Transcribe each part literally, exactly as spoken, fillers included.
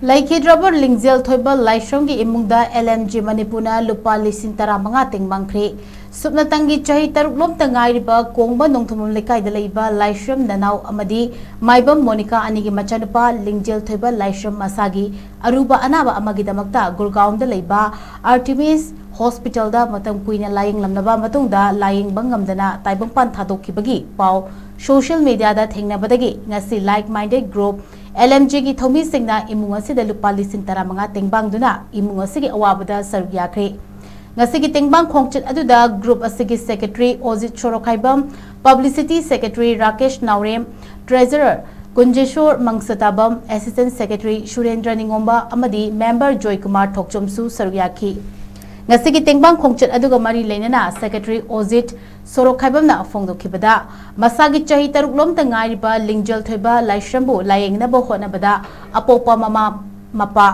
ꯂꯩꯈꯤꯗ꯭ꯔꯕ ꯂꯤꯡꯖꯦꯜ ꯊꯣꯏꯕ ꯂꯥꯏꯁ꯭ꯔꯝꯒꯤ ꯏꯃꯨꯡꯗ ꯑꯦꯜ ꯑꯦꯝ ꯖꯤ ꯃꯅꯤꯄꯨꯔꯅ ꯂꯨꯄꯥ ꯂꯤꯁꯤꯡ ꯇꯔꯥꯃꯉꯥ ꯇꯦꯡꯕꯥꯡꯈ꯭ꯔꯦ꯫ ꯁꯨꯞꯅꯇꯪꯒꯤ ꯆꯍꯤ ꯇꯔꯨꯛ ꯂꯣꯝꯇ ꯉꯥꯏꯔꯤꯕ ꯀꯣꯡꯕ ꯅꯣꯡꯊꯣꯝꯕꯝ ꯂꯩꯀꯥꯏꯗ ꯂꯩꯕ ꯂꯥꯏꯁ꯭ꯔꯝ ꯅꯅꯥꯎ ꯑꯃꯗꯤ ꯃꯥꯏꯕꯝ ꯃꯣꯅꯤꯀꯥ ꯑꯅꯤꯒꯤ ꯃꯆꯥꯅꯨꯄꯥ ꯂꯤꯡꯖꯦꯜ ꯊꯣꯏꯕ ꯂꯥꯏꯁ꯭ꯔꯝ ꯃꯁꯥꯒꯤ ꯑꯔꯨꯕ ꯑꯅꯥꯕ ꯑꯃꯒꯤꯗꯃꯛꯇ ꯒꯨꯔꯒꯥꯎꯟꯗ ꯂꯩꯕ ꯑꯥꯔꯇꯤꯃꯤꯁ ꯍꯣꯁꯄꯤꯇꯥꯜꯗ ꯃꯇꯝ ꯀꯨꯏꯅ ꯂꯥꯌꯦꯡꯂꯝꯂꯕ ꯃꯇꯨꯡꯗ ꯂꯥꯌꯦꯡꯕ ꯉꯝꯗꯅ ꯇꯥꯏꯕꯪꯄꯥꯟ ꯊꯥꯗꯣꯛꯈꯤꯕꯒꯤ ꯄꯥꯎ ꯁꯣꯁꯤꯌꯦꯜ ꯃꯤꯗꯤꯌꯥꯗ ꯊꯦꯡꯅꯕꯗꯒꯤ ꯉꯁꯤ like minded group L M ꯖꯤꯒꯤ ꯊꯧꯃꯤꯁꯤꯡꯅ ꯏꯃꯨꯡ ꯑꯁꯤꯗ ꯂꯨꯄꯥ ꯂꯤꯁꯤꯡ ꯇꯔꯥꯃꯉꯥ ꯇꯦꯡꯕꯥꯡꯗꯨꯅ ꯏꯃꯨꯡ ꯑꯁꯤꯒꯤ ꯑꯋꯥꯕꯗ ꯁꯔꯨꯛ ꯌꯥꯈ꯭ꯔꯦ꯫ ꯉꯁꯤꯒꯤ ꯇꯦꯡꯕꯥꯡ ꯈꯣꯡꯆꯠ ꯑꯗꯨꯗ ꯒ꯭ꯔꯨꯞ ꯑꯁꯤꯒꯤ ꯁꯦꯀ꯭ꯔꯦꯇꯔꯤ ꯑꯣꯖꯤꯠ ꯁꯣꯔꯣꯛꯈꯥꯏꯕꯝ, ꯄꯕ꯭ꯂꯤꯁꯤꯇꯤ ꯁꯦꯀ꯭ꯔꯦꯇꯔꯤ ꯔꯥꯀꯦꯁ ꯅꯥꯎꯔꯦꯝ, ꯇ꯭ꯔꯦꯖꯔꯔ ꯀꯨꯟꯖꯦꯁꯣꯔ ꯃꯪꯁꯇꯥꯕꯝ, ꯑꯦꯁꯤꯁꯇꯦꯟ ꯁꯦꯀ꯭ꯔꯦꯇꯔꯤ ꯁꯨꯔꯦꯟꯗ꯭ꯔ ꯅꯤꯉꯣꯝꯕ ꯑꯃꯗꯤ ꯃꯦꯝꯕꯔ ꯖꯣꯏꯀꯨꯃꯥꯔ ꯊꯣꯛꯆꯣꯝꯁꯨ ꯁꯔꯨꯛ ꯌꯥꯈꯤ꯫ ꯉꯁꯤꯒꯤ ꯇꯦꯡꯕꯥꯡ ꯈꯣꯡꯆꯠ ꯑꯗꯨꯒ ꯃꯔꯤ ꯂꯩꯅꯅ ꯁꯦꯀ꯭ꯔꯦꯇꯔꯤ ꯑꯣꯖꯤꯠ ꯁꯣꯔꯣꯛꯈꯥꯏꯕꯝꯅ ꯐꯣꯡꯗꯣꯛꯈꯤꯕꯗ, ꯃꯁꯥꯒꯤ ꯆꯍꯤ ꯇꯔꯨꯛ ꯂꯣꯝꯇ ꯉꯥꯏꯔꯤꯕ ꯂꯤꯡꯖꯦꯜ ꯊꯣꯏꯕ ꯂꯥꯏꯁ꯭ꯔꯝꯕꯨ ꯂꯥꯌꯦꯡꯅꯕ ꯍꯣꯠꯅꯕꯗ ꯑꯄꯣꯛꯄ ꯃꯃꯥ ꯃꯄꯥ,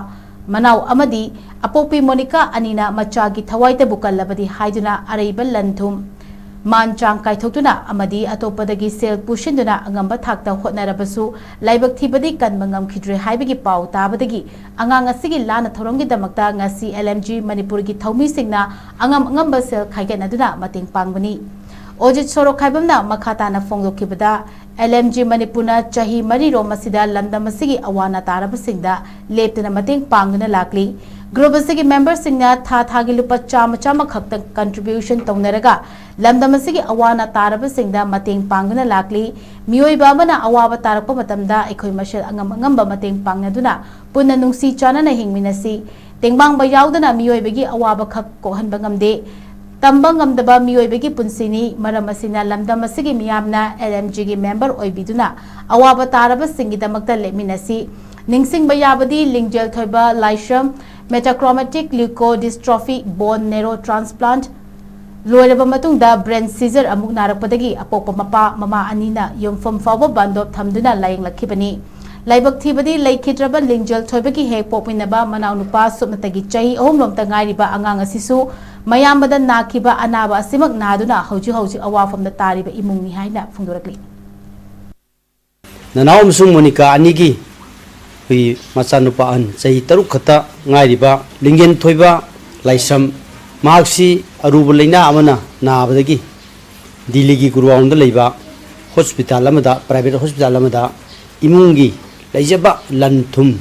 ꯃꯅꯥꯎ ꯑꯃꯗꯤ ꯑꯄꯣꯛꯄꯤ ꯃꯣꯅꯤꯀꯥ ꯑꯅꯤꯅ ꯃꯆꯥꯒꯤ ꯊꯋꯥꯏꯇꯕꯨ ꯀꯜꯂꯕꯗꯤ ꯍꯥꯏꯗꯨꯅ ꯑꯔꯩꯕ ꯂꯟ ꯊꯨꯝ, ꯃꯥꯟ ꯆꯥꯡ ꯀꯥꯏꯊꯣꯛꯇꯨꯅ ꯑꯃꯗꯤ ꯑꯇꯣꯞꯄꯗꯒꯤ ꯁꯦꯜ ꯄꯨꯁꯤꯟꯗꯨꯅ ꯑꯉꯝꯕ ꯊꯥꯛꯇ ꯍꯣꯠꯅꯔꯕꯁꯨ ꯂꯥꯏꯕꯛ ꯊꯤꯕꯗꯤ ꯀꯟꯕ ꯉꯝꯈꯤꯗ꯭ꯔꯦ ꯍꯥꯏꯕꯒꯤ ꯄꯥꯎ ꯇꯥꯕꯗꯒꯤ ꯑꯉꯥꯡ ꯑꯁꯤꯒꯤ ꯂꯥꯟꯅ ꯊꯧꯔꯝꯒꯤꯗꯃꯛꯇ ꯉꯁꯤ ꯑꯦꯜ ꯑꯦꯝ ꯖꯤ ꯃꯅꯤꯄꯨꯔꯒꯤ ꯊꯧꯃꯤꯁꯤꯡꯅ ꯑꯉꯝ ꯑꯉꯝꯕ ꯁꯦꯜ ꯈꯥꯏꯒꯠꯅꯗꯨꯅ ꯃꯇꯦꯡ ꯄꯥꯡꯕꯅꯤ꯫ ꯑꯣꯖꯤꯠ ꯁꯣꯔꯣꯛꯈꯥꯏꯕꯝꯅ ꯃꯈꯥ ꯇꯥꯅ ꯐꯣꯡꯗꯣꯛꯈꯤꯕꯗ, ꯑꯦꯜ ꯑꯦꯝ ꯖꯤ ꯃꯅꯤꯄꯨꯔꯅ ꯆꯍꯤ ꯃꯔꯤꯔꯣꯝ ꯑꯁꯤꯗ ꯂꯝꯗꯝ ꯑꯁꯤꯒꯤ ꯑꯋꯥ ꯑꯅꯥ ꯇꯥꯔꯕꯁꯤꯡꯗ ꯂꯦꯞꯇꯅ ꯃꯇꯦꯡ ꯄꯥꯡꯗꯨꯅ ꯂꯥꯛꯂꯤ꯫ ꯒ꯭ꯔꯨꯞ ꯑꯁꯤꯒꯤ ꯃꯦꯝꯕꯔꯁꯤꯡꯅ ꯊꯥ ꯊꯥꯒꯤ ꯂꯨꯄꯥ ꯆꯥꯝꯃ ꯆꯥꯝꯃ ꯈꯛꯇ ꯀꯟꯇ꯭ꯔꯤꯕ꯭ꯌꯨꯁꯟ ꯇꯧꯅꯔꯒ ꯂꯝꯗꯝ ꯑꯁꯤꯒꯤ ꯑꯋꯥ ꯑꯅꯥ ꯇꯥꯔꯕꯁꯤꯡꯗ ꯃꯇꯦꯡ ꯄꯥꯡꯗꯨꯅ ꯂꯥꯛꯂꯤ꯫ ꯃꯤꯑꯣꯏꯕ ꯑꯃꯅ ꯑꯋꯥꯕ ꯇꯥꯔꯛꯄ ꯃꯇꯝꯗ ꯑꯩꯈꯣꯏ ꯃꯁꯦꯜ ꯑꯉꯝ ꯑꯉꯝꯕ ꯃꯇꯦꯡ ꯄꯥꯡꯅꯗꯨꯅ ꯄꯨꯟꯅ ꯅꯨꯡꯁꯤ ꯆꯥꯟꯅꯅ ꯍꯤꯡꯃꯤꯟꯅꯁꯤ꯫ ꯇꯦꯡꯕꯥꯡꯕ ꯌꯥꯎꯗꯅ ꯃꯤꯑꯣꯏꯕꯒꯤ ꯑꯋꯥꯕ ꯈꯛ ꯀꯣꯛꯍꯟꯕ ꯉꯝꯗꯦ꯫ ꯇꯝꯕ ꯉꯝꯗꯕ ꯃꯤꯑꯣꯏꯕꯒꯤ ꯄꯨꯟꯁꯤꯅꯤ꯫ ꯃꯔꯝ ꯑꯁꯤꯅ ꯂꯝꯗꯝ ꯑꯁꯤꯒꯤ ꯃꯤꯌꯥꯝꯅ ꯑꯦꯜ ꯑꯦꯝ ꯖꯤꯒꯤ ꯃꯦꯝꯕꯔ ꯑꯣꯏꯕꯤꯗꯨꯅ ꯑꯋꯥꯕ ꯇꯥꯔꯕꯁꯤꯡꯒꯤꯗꯃꯛꯇ ꯂꯦꯞꯃꯤꯟꯅꯁꯤ꯫ ꯅꯤꯡꯁꯤꯡꯕ ꯌꯥꯕꯗꯤ ꯂꯤꯡꯖꯦꯜ ꯊꯣꯏꯕ ꯂꯥꯏꯁ꯭ꯔꯝ metachromatic leukodystrophy bone marrow transplant ꯂꯣꯏꯔꯕ ꯃꯇꯨꯡꯗ ꯕ꯭ꯔꯦꯟ ꯁꯤꯖꯔ ꯑꯃꯨꯛ ꯅꯥꯔꯛꯄꯗꯒꯤ ꯑꯄꯣꯛꯄ ꯃꯄꯥ ꯃꯃꯥ ꯑꯅꯤꯅ ꯌꯨꯝꯐꯝ ꯐꯥꯎꯕ ꯕꯟꯗꯣꯞ ꯊꯝꯗꯨꯅ ꯂꯥꯌꯦꯡꯂꯛꯈꯤꯕꯅꯤ꯫ ꯂꯥꯏꯕꯛ ꯊꯤꯕꯗꯤ ꯂꯩꯈꯤꯗ꯭ꯔꯕ ꯂꯤꯡꯖꯦꯜ ꯊꯣꯏꯕꯒꯤ ꯍꯦꯛ ꯄꯣꯛꯃꯤꯟꯅꯕ ꯃꯅꯥꯎꯅꯨꯄꯥ ꯁꯨꯞꯅꯇꯒꯤ ꯆꯍꯤ ꯑꯍꯨꯝ ꯂꯣꯝꯇ ꯉꯥꯏꯔꯤꯕ ꯑꯉꯥꯡ ꯑꯁꯤꯁꯨ ꯃꯌꯥꯝꯕꯗ ꯅꯥꯈꯤꯕ ꯑꯅꯥꯕ ꯑꯁꯤꯃꯛ ꯅꯥꯗꯨꯅ ꯍꯧꯖꯤꯛ ꯍꯧꯖꯤꯛ ꯑꯋꯥꯐꯝꯗ ꯇꯥꯔꯤꯕ ꯏꯃꯨꯡꯅꯤ ꯍꯥꯏꯅ ꯐꯣꯡꯗꯣꯔꯛꯂꯤ꯫ ꯅꯅꯥꯎ ꯑꯃꯁꯨꯡ ꯃꯣꯅꯤꯀꯥ ꯑꯅꯤꯒꯤ ꯑꯩꯈꯣꯏꯒꯤ ꯃꯆꯥꯅꯨꯄꯥ ꯑꯍꯟ, ꯆꯍꯤ ꯇꯔꯨꯛ ꯈꯛꯇ ꯉꯥꯏꯔꯤꯕ ꯂꯤꯡꯖꯦꯟ ꯊꯣꯏꯕ ꯂꯥꯏꯁ꯭ꯔꯝ, ꯃꯍꯥꯛꯁꯤ ꯑꯔꯨꯕ ꯂꯥꯏꯅꯥ ꯑꯃꯅ ꯅꯥꯕꯗꯒꯤ ꯗꯤꯜꯂꯤꯒꯤ ꯒꯨꯔꯒꯥꯎꯟꯗ ꯂꯩꯕ ꯍꯣꯁꯄꯤꯇꯥꯜ ꯑꯃꯗ, ꯄ꯭ꯔꯥꯏꯚꯦꯠ ꯍꯣꯁꯄꯤꯇꯥꯜ ꯑꯃꯗ ꯏꯃꯨꯡꯒꯤ ꯂꯩꯖꯕ ꯂꯟ ꯊꯨꯝ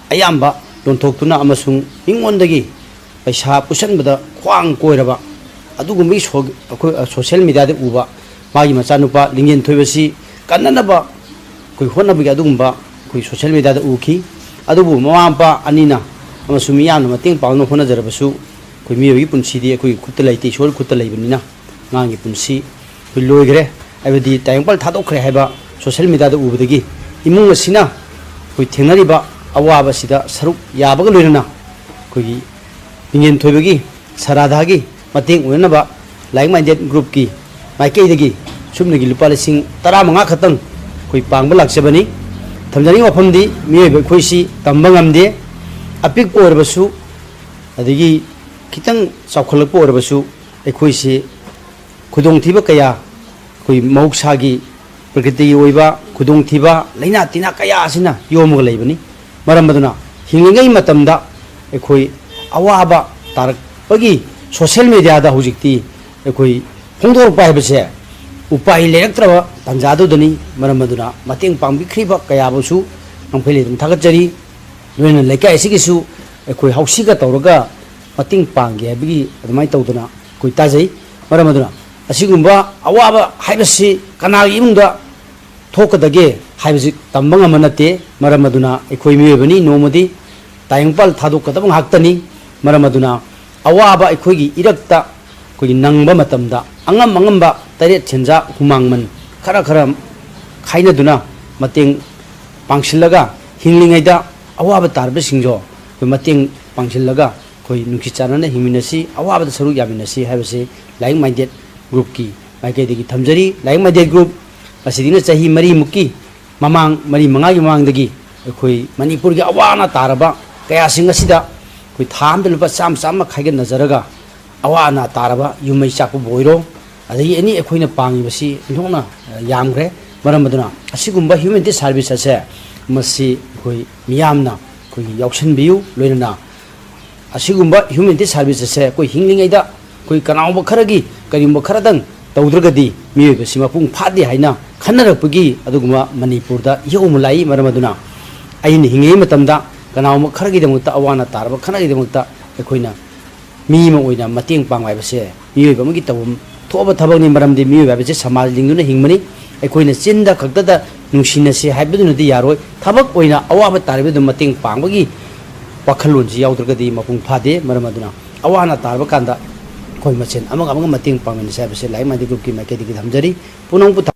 ꯑꯌꯥꯝꯕ ꯌꯣꯟꯊꯣꯛꯇꯨꯅ ꯑꯃꯁꯨꯡ ꯃꯤꯉꯣꯟꯗꯒꯤ ꯄꯩꯁꯥ ꯄꯨꯁꯟꯕꯗ ꯈ꯭ꯋꯥꯡ ꯀꯣꯏꯔꯕ ꯑꯗꯨꯒꯨꯝꯕꯒꯤ ꯁꯣ-, ꯑꯩꯈꯣꯏ, ꯑ, ꯁꯣꯁꯦꯜ ꯃꯦꯗꯤꯌꯥꯗ ꯎꯕ ꯃꯥꯒꯤ ꯃꯆꯥꯅꯨꯄꯥ ꯂꯤꯡꯖꯦꯟ ꯊꯣꯏꯕꯁꯤ ꯀꯟꯅꯅꯕ ꯑꯩꯈꯣꯏ ꯍꯣꯠꯅꯕꯒꯤ ꯑꯗꯨꯒꯨꯝꯕ ꯑꯩꯈꯣꯏ ꯁꯣꯁꯦꯜ ꯃꯦꯗꯤꯌꯥꯗ ꯎꯈꯤ꯫ ꯑꯗꯨꯕꯨ ꯃꯃꯥ ꯃꯄꯥ ꯑꯅꯤꯅ ꯑꯃꯁꯨꯡ ꯃꯤꯌꯥꯝꯅ ꯃꯇꯦꯡ ꯄꯥꯡꯅꯕ ꯍꯣꯠꯅꯖꯔꯕꯁꯨ ꯑꯩꯈꯣꯏ ꯃꯤꯑꯣꯏꯕꯒꯤ ꯄꯨꯟꯁꯤꯗꯤ ꯑꯩꯈꯣꯏꯒꯤ ꯈꯨꯠꯇ ꯂꯩꯇꯦ, ꯏꯁꯣꯔꯒꯤ ꯈꯨꯠꯇ ꯂꯩꯕꯅꯤꯅ ꯑꯉꯥꯡꯒꯤ ꯄꯨꯟꯁꯤ ꯑꯩꯈꯣꯏ ꯂꯣꯏꯈ꯭ꯔꯦ, ꯍꯥꯏꯕꯗꯤ ꯇꯥꯏꯕꯪꯄꯥꯜ ꯊꯥꯗꯣꯛꯈ꯭ꯔꯦ ꯍꯥꯏꯕ ꯁꯣꯁꯦꯜ ꯃꯦꯗꯤꯌꯥꯗ ꯎꯕꯗꯒꯤ ꯏꯃꯨꯡ ꯑꯁꯤꯅ ꯑꯩꯈꯣꯏ ꯊꯦꯡꯅꯔꯤꯕ ꯑꯋꯥꯕꯁꯤꯗ ꯁꯔꯨꯛ ꯌꯥꯕꯒ ꯂꯣꯏꯅꯅ ꯑꯩꯈꯣꯏꯒꯤ ꯂꯤꯡꯖꯦꯟ ꯊꯣꯏꯕꯒꯤ ꯁꯔꯥꯙꯥꯒꯤ ꯃꯇꯦꯡ ꯑꯣꯏꯅꯅꯕ ꯂꯥꯏꯛ ꯃꯥꯏꯟꯗꯦꯠ ꯒ꯭ꯔꯨꯞꯀꯤ ꯃꯥꯏꯀꯩꯗꯒꯤ ꯁꯨꯞꯅꯒꯤ ꯂꯨꯄꯥ ꯂꯤꯁꯤꯡ ꯇꯔꯥꯃꯉꯥ ꯈꯛꯇꯪ ꯑꯩꯈꯣꯏ ꯄꯥꯡꯕ ꯂꯥꯛꯆꯕꯅꯤ꯫ ꯊꯝꯖꯅꯤꯡꯕ ꯋꯥꯐꯝꯗꯤ ꯃꯤꯑꯣꯏꯕ ꯑꯩꯈꯣꯏꯁꯤ ꯇꯝꯕ ꯉꯝꯗꯦ꯫ ꯑꯄꯤꯛꯄ ꯑꯣꯏꯔꯕꯁꯨ, ꯑꯗꯒꯤ ꯈꯤꯇꯪ ꯆꯥꯎꯈꯠꯂꯛꯄ ꯑꯣꯏꯔꯕꯁꯨ, ꯑꯩꯈꯣꯏꯁꯤ ꯈꯨꯗꯣꯡꯊꯤꯕ ꯀꯌꯥ, ꯑꯩꯈꯣꯏ ꯃꯍꯧꯁꯥꯒꯤ ꯄ꯭ꯔꯀ꯭ꯔꯤꯇꯤꯒꯤ ꯑꯣꯏꯕ ꯈꯨꯗꯣꯡꯊꯤꯕ, ꯂꯥꯏꯅꯥ ꯇꯤꯟꯅꯥ ꯀꯌꯥ ꯑꯁꯤꯅ ꯌꯣꯝꯃꯒ ꯂꯩꯕꯅꯤ꯫ ꯃꯔꯝ ꯑꯗꯨꯅ ꯍꯤꯡꯂꯤꯉꯩ ꯃꯇꯝꯗ ꯑꯩꯈꯣꯏ ꯑꯋꯥꯕ ꯇꯥꯔꯛꯄꯒꯤ ꯁꯣꯁꯦꯜ ꯃꯦꯗꯤꯌꯥꯗ ꯍꯧꯖꯤꯛꯇꯤ ꯑꯩꯈꯣꯏ ꯐꯣꯡꯗꯣꯔꯛꯄ ꯍꯥꯏꯕꯁꯦ ꯎꯄꯥꯏ ꯂꯩꯔꯛꯇ꯭ꯔꯕ ꯇꯥꯟꯖꯥꯗꯨꯗꯅꯤ꯫ ꯃꯔꯝ ꯑꯗꯨꯅ ꯃꯇꯦꯡ ꯄꯥꯡꯕꯤꯈ꯭ꯔꯤꯕ ꯀꯌꯥꯕꯨꯁꯨ ꯉꯝꯈꯩ ꯂꯩꯇꯅ ꯊꯥꯒꯠꯆꯔꯤ꯫ ꯂꯣꯏꯅꯅ ꯂꯩꯀꯥꯏ ꯑꯁꯤꯒꯤꯁꯨ ꯑꯩꯈꯣꯏ ꯍꯧꯁꯤꯒ ꯇꯧꯔꯒ ꯃꯇꯦꯡ ꯄꯥꯡꯒꯦ ꯍꯥꯏꯕꯒꯤ ꯑꯗꯨꯃꯥꯏꯅ ꯇꯧꯗꯅ ꯑꯩꯈꯣꯏ ꯇꯥꯖꯩ꯫ ꯃꯔꯝ ꯑꯗꯨꯅ ꯑꯁꯤꯒꯨꯝꯕ ꯑꯋꯥꯕ ꯍꯥꯏꯕꯁꯤ ꯀꯅꯥꯒꯤ ꯏꯃꯨꯡꯗ ꯊꯣꯛꯀꯗꯒꯦ ꯍꯥꯏꯕꯁꯤ ꯇꯝꯕ ꯉꯝꯕ ꯅꯠꯇꯦ꯫ ꯃꯔꯝ ꯑꯗꯨꯅ ꯑꯩꯈꯣꯏ ꯃꯤꯑꯣꯏꯕꯅꯤ, ꯅꯣꯡꯃꯗꯤ ꯇꯥꯏꯕꯪꯄꯥꯜ ꯊꯥꯗꯣꯛꯀꯗꯕ ꯉꯥꯛꯇꯅꯤ꯫ ꯃꯔꯝ ꯑꯗꯨꯅ ꯑꯋꯥꯕ ꯑꯩꯈꯣꯏꯒꯤ ꯏꯔꯛꯇ ꯑꯩꯈꯣꯏꯒꯤ ꯅꯪꯕ ꯃꯇꯝꯗ ꯑꯉꯝ ꯑꯉꯝꯕ ꯇꯔꯦꯠ ꯁꯦꯟꯖꯥ ꯍꯨꯃꯥꯡꯃꯟ ꯈꯔ ꯈꯔ ꯈꯥꯏꯅꯗꯨꯅ ꯃꯇꯦꯡ ꯄꯥꯡꯁꯤꯜꯂꯒ ꯍꯤꯡꯂꯤꯉꯩꯗ ꯑꯋꯥꯕ ꯇꯥꯔꯕꯁꯤꯡꯗꯣ ꯑꯩꯈꯣꯏ ꯃꯇꯦꯡ ꯄꯥꯡꯁꯤꯜꯂꯒ ꯑꯩꯈꯣꯏ ꯅꯨꯡꯁꯤ ꯆꯥꯟꯅꯅ ꯍꯤꯡꯃꯤꯟꯅꯁꯤ, ꯑꯋꯥꯕꯗ ꯁꯔꯨꯛ ꯌꯥꯃꯤꯟꯅꯁꯤ ꯍꯥꯏꯕꯁꯤ ꯂꯥꯏꯛ ꯃꯥꯏꯟꯗꯦꯠ ꯒ꯭ꯔꯨꯞꯀꯤ ꯃꯥꯏꯀꯩꯗꯒꯤ ꯊꯝꯖꯔꯤ꯫ ꯂꯥꯏꯛ ꯃꯥꯏꯟꯗꯦꯠ ꯒ꯭ꯔꯨꯞ ꯑꯁꯤꯗꯤꯅ ꯆꯍꯤ ꯃꯔꯤꯃꯨꯛꯀꯤ ꯃꯃꯥꯡ, ꯃꯔꯤ ꯃꯉꯥꯒꯤ ꯃꯃꯥꯡꯗꯒꯤ ꯑꯩꯈꯣꯏ ꯃꯅꯤꯄꯨꯔꯒꯤ ꯑꯋꯥ ꯑꯅꯥ ꯇꯥꯔꯕ ꯀꯌꯥꯁꯤꯡ ꯑꯁꯤꯗ ꯑꯩꯈꯣꯏ ꯊꯥ ꯑꯃꯗ ꯂꯨꯄꯥ ꯆꯥꯝꯃ ꯆꯥꯝꯃ ꯈꯥꯏꯒꯠꯅꯖꯔꯒ ꯑꯋꯥ ꯑꯅꯥ ꯇꯥꯔꯕ ꯌꯨꯝ ꯃꯩ ꯆꯥꯛꯄꯕꯨ ꯑꯣꯏꯔꯣ, ꯑꯗꯒꯤ ꯑꯦꯅꯤ ꯑꯩꯈꯣꯏꯅ ꯄꯥꯡꯉꯤꯕꯁꯤ ꯑꯣꯟꯊꯣꯛꯅ ꯌꯥꯝꯈ꯭ꯔꯦ꯫ ꯃꯔꯝ ꯑꯗꯨꯅ ꯑꯁꯤꯒꯨꯝꯕ ꯍ꯭ꯌꯨꯃꯦꯅꯤꯇꯤ ꯁꯥꯔꯚꯤꯁ ꯑꯁꯦ ꯃꯁꯤ ꯑꯩꯈꯣꯏ ꯃꯤꯌꯥꯝꯅ ꯑꯩꯈꯣꯏꯒꯤ ꯌꯥꯎꯁꯟꯕꯤꯌꯨ꯫ ꯂꯣꯏꯅꯅ ꯑꯁꯤꯒꯨꯝꯕ ꯍ꯭ꯌꯨꯃꯦꯅꯤꯇꯤ ꯁꯥꯔꯚꯤꯁ ꯑꯁꯦ ꯑꯩꯈꯣꯏ ꯍꯤꯡꯂꯤꯉꯩꯗ ꯑꯩꯈꯣꯏ ꯀꯅꯥꯒꯨꯝꯕ ꯈꯔꯒꯤ, ꯀꯔꯤꯒꯨꯝꯕ ꯈꯔꯗꯪ ꯇꯧꯗ꯭ꯔꯒꯗꯤ ꯃꯤꯑꯣꯏꯕꯁꯤ ꯃꯄꯨꯡ ꯐꯥꯗꯦ ꯍꯥꯏꯅ ꯈꯟꯅꯔꯛꯄꯒꯤ ꯑꯗꯨꯒꯨꯝꯕ ꯃꯅꯤꯄꯨꯔꯗ ꯏꯍꯧ ꯑꯃ ꯂꯥꯛꯏ꯫ ꯃꯔꯝ ꯑꯗꯨꯅ ꯑꯩꯅ ꯍꯤꯡꯉꯤꯉꯩ ꯃꯇꯝꯗ ꯀꯅꯥꯒꯨꯝꯕ ꯈꯔꯒꯤꯗꯃꯛꯇ, ꯑꯋꯥ ꯑꯅꯥ ꯇꯥꯔꯕ ꯈꯔꯒꯤꯗꯃꯛꯇ ꯑꯩꯈꯣꯏꯅ ꯃꯤ ꯑꯃ ꯑꯣꯏꯅ ꯃꯇꯦꯡ ꯄꯥꯡꯕ ꯍꯥꯏꯕꯁꯦ ꯃꯤꯑꯣꯏꯕ ꯑꯃꯒꯤ ꯇꯧꯐꯝ ꯊꯣꯛꯑꯕ ꯊꯕꯛꯅꯤ꯫ ꯃꯔꯝꯗꯤ ꯃꯤꯑꯣꯏꯕ ꯍꯥꯏꯕꯁꯦ ꯁꯃꯥꯖ ꯂꯤꯡꯗꯨꯅ ꯍꯤꯡꯕꯅꯤ꯫ ꯑꯩꯈꯣꯏꯅ ꯆꯤꯟꯗ ꯈꯛꯇꯗ ꯅꯨꯡꯁꯤꯅꯁꯤ ꯍꯥꯏꯕꯗꯨꯅꯗꯤ ꯌꯥꯔꯣꯏ꯫ ꯊꯕꯛ ꯑꯣꯏꯅ ꯑꯋꯥꯕ ꯇꯥꯔꯤꯕꯗꯨ ꯃꯇꯦꯡ ꯄꯥꯡꯕꯒꯤ ꯋꯥꯈꯜꯂꯣꯟꯁꯤ ꯌꯥꯎꯗ꯭ꯔꯒꯗꯤ ꯃꯄꯨꯡ ꯐꯥꯗꯦ꯫ ꯃꯔꯝ ꯑꯗꯨꯅ ꯑꯋꯥ ꯑꯅꯥ ꯇꯥꯔꯕ ꯀꯥꯟꯗ ꯑꯩꯈꯣꯏ ꯃꯁꯦꯟ ꯑꯃꯒ ꯑꯃꯒ ꯃꯇꯦꯡ ꯄꯥꯡꯃꯤꯟꯅꯁꯤ ꯍꯥꯏꯕꯁꯦ ꯂꯥꯏꯛ ꯃꯥꯏꯟꯗꯦꯗ ꯒ꯭ꯔꯨꯞꯀꯤ ꯃꯥꯏꯀꯩꯗꯒꯤ ꯊꯝꯖꯔꯤ꯫ ꯄꯨꯝꯅꯃꯛꯄꯨ